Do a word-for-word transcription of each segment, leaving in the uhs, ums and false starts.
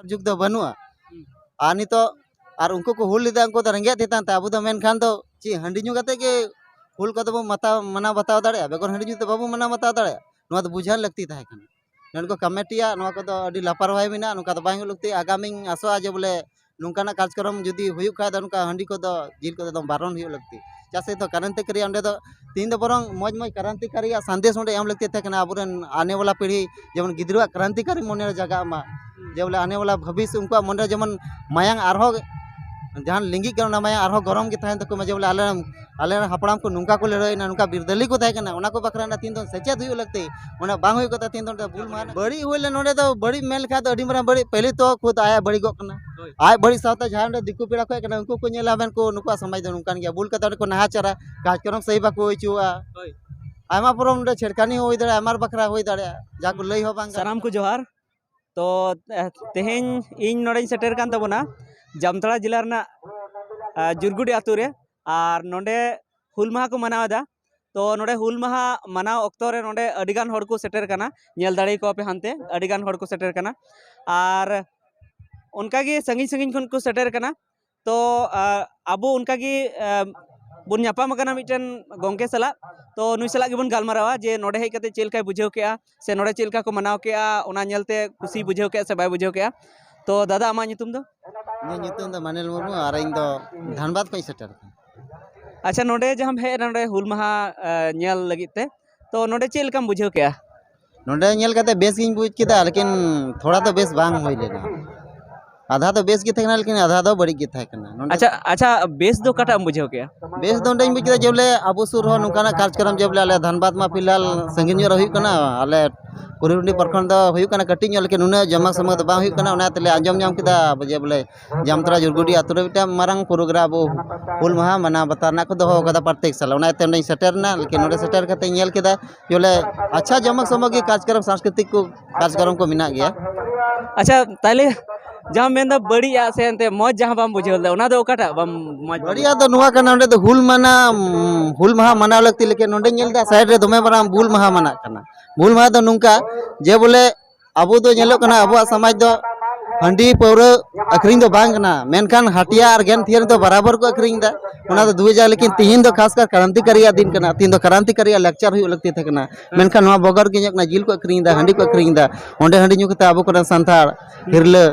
ᱡᱩᱜᱽ ᱫᱚ ᱵᱟᱹᱱᱩᱜᱼᱟ᱾ ᱟᱨ ᱱᱤᱛᱚᱜ ᱟᱨ ᱩᱱᱠᱩ ᱠᱚ ᱦᱩᱞ ᱞᱮᱫᱟ, ᱩᱱᱠᱩ ᱫᱚ ᱨᱮᱸᱜᱮᱡ ᱛᱮᱛᱟᱝ ᱛᱮ, ᱟᱵᱚ ᱫᱚ ᱢᱮᱱᱠᱷᱟᱱ ᱫᱚ ᱪᱮᱫ ᱦᱟᱺᱰᱤ ᱧᱩ ᱠᱟᱛᱮ ᱜᱮ ᱦᱩᱞ ᱠᱚᱫᱚ ᱵᱚᱱ ᱢᱟᱛᱟᱣ ᱢᱟᱱᱟᱣ ᱵᱟᱛᱟᱣ ᱫᱟᱲᱮᱭᱟᱜᱼᱟ? ᱵᱮᱜᱚᱨ ᱦᱟᱺᱰᱤ ᱧᱩ ᱛᱮ ᱵᱟᱵᱚᱱ ᱢᱟᱱᱟᱣ ᱵᱟᱛᱟᱣ ᱫᱟᱲᱮᱭᱟᱜᱼᱟ? ᱱᱚᱣᱟ ᱫᱚ ᱵᱩᱡᱷᱟᱹᱣ ᱞᱟᱹᱠᱛᱤ ᱛᱟᱦᱮᱸ ᱠᱟᱱᱟ᱾ ᱱᱚᱰᱮ ᱠᱚ ᱠᱚᱢᱤᱴᱤᱭᱟᱜ ᱱᱚᱣᱟ ᱠᱚᱫᱚ ᱟᱹᱰᱤ ᱞᱟᱯᱟᱨᱣᱟᱦᱤ ᱢᱮᱱᱟᱜᱼᱟ, ᱱᱚᱝᱠᱟ ᱫᱚ ᱵᱟᱝ ᱦᱩᱭᱩᱜ ᱞᱟᱹᱠᱛᱤ᱾ ᱟᱜᱟᱢᱤᱧ ᱟᱥᱚᱜᱼᱟ ᱡᱮ ᱵᱚᱞᱮ ᱱᱚᱝᱠᱟᱱᱟᱜ ᱠᱟᱨᱡᱚᱠᱨᱚᱢ ᱡᱩᱫᱤ ᱦᱩᱭᱩᱜ ᱠᱷᱟᱡ ᱫᱚ ᱱᱚᱝᱠᱟ ᱦᱟᱺᱰᱤ ᱠᱚᱫᱚ ᱡᱤᱞ ᱠᱚᱫᱚ ᱮᱠᱫᱚᱢ ᱵᱟᱨᱚᱱ ᱦᱩᱭᱩᱜ ᱞᱟᱹᱠᱛᱤ᱾ ᱪᱮᱫᱟᱜ ᱥᱮ ᱫᱚ ᱠᱨᱟᱱᱛᱤᱠᱟᱨᱤ ᱚᱸᱰᱮ ᱫᱚ ᱛᱮᱦᱮᱧ ᱫᱚ ᱵᱚᱨᱚᱝ ᱢᱚᱡᱽ ᱢᱚᱡᱽ ᱠᱨᱟᱱᱛᱤᱠᱟᱨᱤᱭᱟᱜ ᱥᱟᱸᱫᱮᱥ ᱚᱸᱰᱮ ᱮᱢ ᱞᱟᱹᱠᱛᱤ ᱛᱟᱦᱮᱸ ᱠᱟᱱᱟ, ᱟᱵᱚᱨᱮᱱ ᱟᱱᱮ ᱣᱟᱞᱟ ᱯᱤᱲᱦᱤ ᱡᱮᱢᱚᱱ ᱜᱤᱫᱽᱨᱟᱹᱣᱟᱜ ᱠᱨᱟᱱᱛᱤᱠᱟᱨᱤ ᱢᱚᱱᱮᱨᱮ ᱡᱟᱜᱟᱜ ᱢᱟ, ᱡᱮ ᱵᱚᱞᱮ ᱟᱱᱮ ᱣᱟᱞᱟ ᱵᱷᱚᱵᱤᱥ ᱩᱱᱠᱩᱣᱟᱜ ᱢᱚᱱᱮᱨᱮ ᱡᱮᱢᱚᱱ ᱢᱟᱭᱟᱝ ᱟᱨᱦᱚᱸ ᱡᱟᱦᱟᱸ ᱞᱤᱸᱜᱤᱜ ᱠᱟᱱᱟ, ᱚᱱᱟ ᱢᱟᱭᱟᱝ ᱟᱨᱦᱚᱸ ᱜᱚᱨᱚᱢ ᱜᱮ ᱛᱟᱦᱮᱱ ᱛᱟᱠᱚ ᱢᱟ, ᱡᱮ ᱵᱚᱞᱮ ᱟᱞᱮ ᱟᱞᱮ ᱨᱮᱱ ᱦᱟᱯᱲᱟᱢ ᱠᱚ ᱱᱚᱝᱠᱟ ᱠᱚ ᱞᱟᱹᱲᱦᱟᱹᱭᱱᱟ, ᱱᱚᱝᱠᱟ ᱵᱤᱨᱫᱟᱹᱞᱤ ᱠᱚ ᱛᱟᱦᱮᱸ ᱠᱟᱱᱟ, ᱚᱱᱟ ᱠᱚ ᱵᱟᱠᱷᱨᱟ ᱨᱮᱱᱟᱜ ᱛᱤᱦᱤᱧ ᱫᱚ ᱥᱮᱪᱮᱫ ᱦᱩᱭᱩᱜ ᱞᱟᱹᱠᱛᱤ᱾ ᱚᱱᱟ ᱵᱟᱝ ᱦᱩᱭᱩᱜ ᱠᱟᱛᱮ ᱛᱤᱦᱤᱧ ᱫᱚ ᱱᱚᱰᱮ ᱵᱩᱞ ᱢᱟᱦᱟ ᱵᱟᱹᱲᱤᱡ ᱦᱩᱭ ᱞᱮᱱ, ᱱᱚᱰᱮ ᱫᱚ ᱵᱟᱹᱲᱤᱡ ᱢᱮᱱ ᱞᱮᱠᱷᱟᱱ ᱫᱚ ᱟᱹᱰᱤ ᱢᱟᱨᱟᱝ ᱵᱟᱹᱲᱤᱡ᱾ ᱯᱮᱦᱞᱮ ᱛᱚ ᱠᱷᱩᱫ ᱟᱭᱟᱜ ᱵᱟᱹᱲᱤᱡᱚᱜ ᱠᱟᱱᱟ᱾ ᱦᱳᱭ᱾ ᱟᱡ ᱵᱟᱹᱲᱤᱡ ᱥᱟᱶᱛᱮ ᱡᱟᱦᱟᱸᱭ ᱚᱸᱰᱮ ᱫᱤᱠᱩ ᱯᱮᱲᱟ ᱠᱚ ᱦᱮᱡ ᱠᱟᱱᱟ, ᱩᱱᱠᱩ ᱠᱚ ᱧᱮᱞᱟ, ᱢᱮᱱ ᱠᱚ ᱱᱩᱠᱩᱣᱟᱜ ᱥᱚᱢᱟᱡᱽ ᱫᱚ ᱱᱚᱝᱠᱟᱱ ᱜᱮᱭᱟ, ᱵᱩᱞ ᱠᱟᱛᱮ ᱚᱸᱰᱮ ᱠᱚ ᱱᱟᱦᱟᱪᱟᱨᱟ, ᱠᱟᱡᱽᱠᱨᱚᱢ ᱥᱟᱹᱦᱤ ᱵᱟᱠᱚ ᱦᱩᱭ ᱦᱚᱪᱚᱣᱟᱜᱼᱟ᱾ ᱦᱳᱭ᱾ ᱟᱭᱢᱟ ᱯᱚᱨᱚᱵᱽ ᱱᱚᱰᱮ ᱪᱷᱮᱲᱠᱟᱱᱤ ᱦᱚᱸ ᱦᱩᱭ ᱫᱟᱲᱮᱭᱟᱜᱼᱟ, ᱟᱭᱢᱟ ᱵᱟᱠᱷᱨᱟ ᱦᱩᱭ ᱫᱟᱲᱮᱭᱟᱜᱼᱟ, ᱡᱟ ᱠᱚ ᱞᱟᱹᱭ ᱦᱚᱸ ᱵᱟᱝ ᱜᱟᱱᱚᱜᱼᱟ᱾ ᱥᱟᱱᱟᱢ ᱠᱚ ᱡᱚᱦᱟᱨ᱾ ᱛᱚ, ᱮ, ᱛᱮᱦᱮᱧ ᱤᱧ ᱱᱚᱰᱮᱧ ᱥᱮᱴᱮᱨ ᱠᱟᱱ ᱛᱟᱵᱚᱱᱟ ᱡᱟᱢᱛᱟᱲᱟ ᱡᱮᱞᱟ ᱨᱮᱱᱟᱜ, ᱮ, ᱡᱩᱨᱜᱩᱰᱤ ᱟᱛᱳ ᱨᱮ᱾ ᱟᱨ ᱱᱚᱰᱮ ᱦᱩᱞ ᱢᱟᱦᱟ ᱠᱚ ᱢᱟᱱᱟᱣ ᱮᱫᱟ᱾ ᱛᱚ, ᱱᱚᱰᱮ ᱦᱩᱞ ᱢᱟᱦᱟ ᱢᱟᱱᱟᱣ ᱚᱠᱛᱚ ᱨᱮ ᱱᱚᱰᱮ ᱟᱹᱰᱤᱜᱟᱱ ᱦᱚᱲ ᱠᱚ ᱥᱮᱴᱮᱨ ᱠᱟᱱᱟ, ᱧᱮᱞ ᱫᱟᱲᱮ ᱠᱚᱣᱟ ᱯᱮ ᱦᱟᱱᱛᱮ ᱟᱹᱰᱤᱜᱟᱱ ᱦᱚᱲ ᱠᱚ ᱥᱮᱴᱮᱨ ᱠᱟᱱᱟ᱾ ᱟᱨ ᱚᱱᱠᱟᱜᱮ ᱥᱟᱺᱜᱤᱧ ᱥᱟᱺᱜᱤᱧ ᱠᱷᱚᱱ ᱠᱚ ᱥᱮᱴᱮᱨ ᱠᱟᱱᱟ᱾ ᱛᱚ, ᱟ, ᱟᱵᱚ ᱚᱱᱠᱟᱜᱮ, ᱟ, ᱵᱚᱱ ᱧᱟᱯᱟᱢ ᱟᱠᱟᱱᱟ ᱢᱤᱫᱴᱮᱱ ᱜᱚᱢᱠᱮ ᱥᱟᱞᱟᱜ᱾ ᱛᱚ, ᱱᱩᱭ ᱥᱟᱞᱟᱜ ᱜᱮᱵᱚᱱ ᱜᱟᱞᱢᱟᱨᱟᱣᱟ ᱡᱮ ᱱᱚᱰᱮ ᱦᱮᱡ ᱠᱟᱛᱮ ᱪᱮᱫ ᱞᱮᱠᱟᱭ ᱵᱩᱡᱷᱟᱹᱣ ᱠᱮᱜᱼᱟ, ᱥᱮ ᱱᱚᱰᱮ ᱪᱮᱫ ᱞᱮᱠᱟ ᱠᱚ ᱢᱟᱱᱟᱣ ᱠᱮᱜᱼᱟ, ᱚᱱᱟ ᱧᱮᱞᱛᱮ ᱠᱩᱥᱤᱭ ᱵᱩᱡᱷᱟᱹᱣ ᱠᱮᱜᱼᱟ ᱥᱮ ᱵᱟᱭ ᱵᱩᱡᱷᱟᱹᱣ ᱠᱮᱜᱼᱟ᱾ ᱛᱚ, ᱫᱟᱫᱟ, ᱟᱢᱟᱜ ᱧᱩᱛᱩᱢ ᱫᱚ? ᱤᱧᱟᱹᱜ ᱧᱩᱛᱩᱢ ᱫᱚ ᱢᱟᱱᱮᱞ ᱢᱩᱨᱢᱩ ᱟᱨ ᱤᱧ ᱫᱚ ᱫᱷᱟᱱᱵᱟᱫᱽ ᱠᱷᱚᱱ ᱤᱧ ᱥᱮᱴᱮᱨ ᱟᱠᱟᱱᱟ᱾ ᱟᱪᱪᱷᱟ, ᱱᱚᱰᱮ ᱡᱟᱦᱟᱸᱢ ᱦᱮᱡ ᱮᱱᱟ ᱱᱚᱰᱮ ᱦᱩᱞ ᱢᱟᱦᱟ, ᱟ, ᱧᱮᱞ ᱞᱟᱹᱜᱤᱫ ᱛᱮ, ᱛᱚ, ᱱᱚᱰᱮ ᱪᱮᱫ ᱞᱮᱠᱟᱢ ᱵᱩᱡᱷᱟᱹᱣ ᱠᱮᱜᱼᱟ? ᱱᱚᱰᱮ ᱧᱮᱞ ᱠᱟᱛᱮ ᱵᱮᱥ ᱜᱤᱧ ᱵᱩᱡᱽ ᱠᱮᱫᱟ, ᱞᱮᱠᱤᱱ ᱛᱷᱚᱲᱟ ᱫᱚ ᱵᱮᱥ ᱵᱟᱝ ᱦᱩᱭ ᱞᱮᱱᱟ᱾ ᱟᱫᱷᱟ ᱫᱚ ᱵᱮᱥ ᱜᱮ ᱛᱟᱦᱮᱸ ᱠᱟᱱᱟ, ᱞᱮᱠᱤᱱ ᱟᱫᱷᱟ ᱫᱚ ᱵᱟᱹᱲᱤᱡ ᱜᱮ ᱛᱟᱦᱮᱸ ᱠᱟᱱᱟ᱾ ᱱᱚᱰᱮ ᱟᱪᱪᱷᱟ, ᱟᱪᱪᱷᱟ, ᱵᱮᱥ ᱫᱚ ᱚᱠᱟᱴᱟᱜ ᱮᱢ ᱵᱩᱡᱷᱟᱹᱣ ᱠᱮᱜᱼᱟ? ᱵᱮᱥ ᱫᱚ ᱚᱸᱰᱮᱧ ᱵᱩᱡᱽ ᱠᱮᱫᱟ ᱡᱮ ᱵᱚᱞᱮ ᱟᱵᱚ ᱥᱩᱨ ᱨᱮᱦᱚᱸ ᱱᱚᱝᱠᱟᱱᱟᱜ ᱠᱟᱨᱡᱚᱠᱨᱚᱢ ᱡᱮ ᱵᱚᱞᱮ ᱟᱞᱮ ᱫᱷᱟᱱᱵᱟᱫᱽ ᱢᱟ ᱯᱷᱤᱞᱦᱟᱞ ᱥᱟᱺᱜᱤᱧ ᱧᱚᱜ ᱨᱮ ᱦᱩᱭᱩᱜ ᱠᱟᱱᱟ, ᱟᱞᱮ ᱠᱩᱨᱤᱨᱩᱸᱰᱤ ᱯᱨᱚᱠᱷᱚᱸᱰ ᱫᱚ ᱦᱩᱭᱩᱜ ᱠᱟᱱᱟ, ᱠᱟᱹᱴᱤᱡ ᱧᱚᱜ, ᱞᱮᱠᱤᱱ ᱩᱱᱟᱹᱜ ᱡᱚᱢᱟᱠ ᱥᱚᱢᱟᱠ ᱫᱚ ᱵᱟᱝ ᱦᱩᱭᱩᱜ ᱠᱟᱱᱟ᱾ ᱚᱱᱟ ᱛᱮᱞᱮ ᱟᱸᱡᱚᱢ ᱧᱟᱢ ᱠᱮᱫᱟ ᱡᱮ ᱵᱚᱞᱮ ᱡᱟᱢᱛᱟᱲᱟ ᱡᱩᱨᱜᱩᱰᱤ ᱟᱛᱳ ᱨᱮ ᱢᱤᱫᱴᱟᱝ ᱢᱟᱨᱟᱝ ᱯᱨᱳᱜᱨᱟᱢ ᱟᱵᱚ ᱦᱩᱞ ᱢᱟᱦᱟ ᱢᱟᱱᱟᱣ ᱵᱟᱛᱟᱣ ᱨᱮᱱᱟᱜ ᱠᱚ ᱫᱚᱦᱚ ᱠᱟᱫᱟ ᱯᱨᱚᱛᱮᱠ ᱥᱟᱞ᱾ ᱚᱱᱟ ᱤᱭᱟᱹᱛᱮ ᱚᱸᱰᱮᱧ ᱥᱮᱴᱮᱨ ᱮᱱᱟ, ᱞᱮᱠᱤᱱ ᱱᱚᱰᱮ ᱥᱮᱴᱮᱨ ᱠᱟᱛᱮᱧ ᱧᱮᱞ ᱠᱮᱫᱟ ᱡᱮ ᱵᱚᱞᱮ ᱟᱪᱪᱷᱟ ᱡᱚᱢᱚᱠ ᱥᱚᱢᱚᱠ ᱜᱮ ᱠᱟᱨᱡᱚᱠᱨᱚᱢ, ᱥᱟᱝᱥᱠᱨᱤᱛᱤᱠ ᱠᱚ ᱠᱟᱨᱡᱚᱠᱨᱚᱢ ᱠᱚ ᱢᱮᱱᱟᱜ ᱜᱮᱭᱟ᱾ ᱟᱪᱪᱷᱟ, ᱛᱟᱦᱞᱮ ᱡᱟᱦᱟᱸᱢ ᱢᱮᱱᱫᱟ ᱵᱟᱹᱲᱤᱡ ᱟᱜ ᱥᱮ ᱮᱱᱛᱮ ᱢᱚᱡᱽ ᱡᱟᱦᱟᱸ ᱵᱟᱢ ᱵᱩᱡᱷᱟᱹᱣ ᱞᱮᱫᱟ, ᱚᱱᱟ ᱫᱚ ᱚᱠᱟᱴᱟᱜ ᱵᱟᱢ ᱢᱚᱡᱽ ᱵᱟᱢ ᱵᱟᱹᱲᱤᱡ ᱟᱜ ᱫᱚ ᱱᱚᱣᱟ ᱠᱟᱱᱟ, ᱚᱸᱰᱮ ᱫᱚ ᱦᱩᱞ ᱢᱟᱱᱟ-, ᱦᱩᱞ ᱢᱟᱦᱟ ᱢᱟᱱᱟᱣ ᱞᱟᱹᱠᱛᱤ, ᱞᱮᱠᱤᱱ ᱱᱚᱰᱮᱧ ᱧᱮᱞ ᱮᱫᱟ ᱥᱟᱭᱤᱰ ᱨᱮ ᱫᱚᱢᱮ ᱢᱟᱨᱟᱝ ᱵᱩᱞ ᱢᱟᱦᱟ ᱢᱟᱱᱟᱜ ᱠᱟᱱᱟ᱾ ᱵᱩᱞ ᱢᱟᱦᱟ ᱫᱚ ᱱᱚᱝᱠᱟ ᱡᱮ ᱵᱚᱞᱮ ᱟᱵᱚ ᱫᱚ ᱧᱮᱞᱚᱜ ᱠᱟᱱᱟ ᱟᱵᱚᱣᱟᱜ ᱥᱚᱢᱟᱡᱽ ᱫᱚ ᱦᱟᱺᱰᱤ ᱯᱟᱹᱣᱨᱟᱹ ᱟᱹᱠᱷᱨᱤᱧ ᱫᱚ ᱵᱟᱝ ᱠᱟᱱᱟ, ᱢᱮᱱᱠᱷᱟᱱ ᱦᱟᱹᱴᱤᱭᱟ ᱟᱨ ᱜᱮᱱ ᱛᱷᱤᱭᱟᱹᱨᱤ ᱫᱚ ᱵᱟᱨᱟᱵᱚᱨ ᱠᱚ ᱟᱹᱠᱷᱨᱤᱧ ᱮᱫᱟ᱾ ᱚᱱᱟ ᱫᱚ ᱫᱩ ᱦᱟᱡᱟᱨ, ᱞᱮᱠᱤᱱ ᱛᱤᱦᱤᱧ ᱫᱚ ᱠᱷᱟᱥ ᱠᱟᱨ ᱠᱨᱟᱱᱛᱤᱠᱟᱨᱤᱭᱟᱜ ᱫᱤᱱ ᱠᱟᱱᱟ, ᱛᱤᱦᱤᱧ ᱫᱚ ᱠᱨᱟᱱᱛᱤᱠᱟᱨᱤᱭᱟᱜ ᱞᱮᱠᱪᱟᱨ ᱦᱩᱭᱩᱜ ᱞᱟᱹᱠᱛᱤ ᱛᱟᱦᱮᱸ ᱠᱟᱱᱟ, ᱢᱮᱱᱠᱷᱟᱱ ᱱᱚᱣᱟ ᱵᱚᱜᱚᱨ ᱜᱮ ᱧᱮᱞᱚᱜ ᱠᱟᱱᱟ, ᱡᱤᱞ ᱠᱚ ᱟᱹᱠᱷᱨᱤᱧ ᱮᱫᱟ, ᱦᱟᱺᱰᱤ ᱠᱚ ᱟᱹᱠᱷᱨᱤᱧ ᱮᱫᱟ, ᱚᱸᱰᱮ ᱦᱟᱺᱰᱤ ᱧᱩ ᱠᱟᱛᱮ ᱟᱵᱚ ᱠᱚᱨᱮᱱ ᱥᱟᱱᱛᱟᱲ ᱦᱤᱨᱞᱟᱹ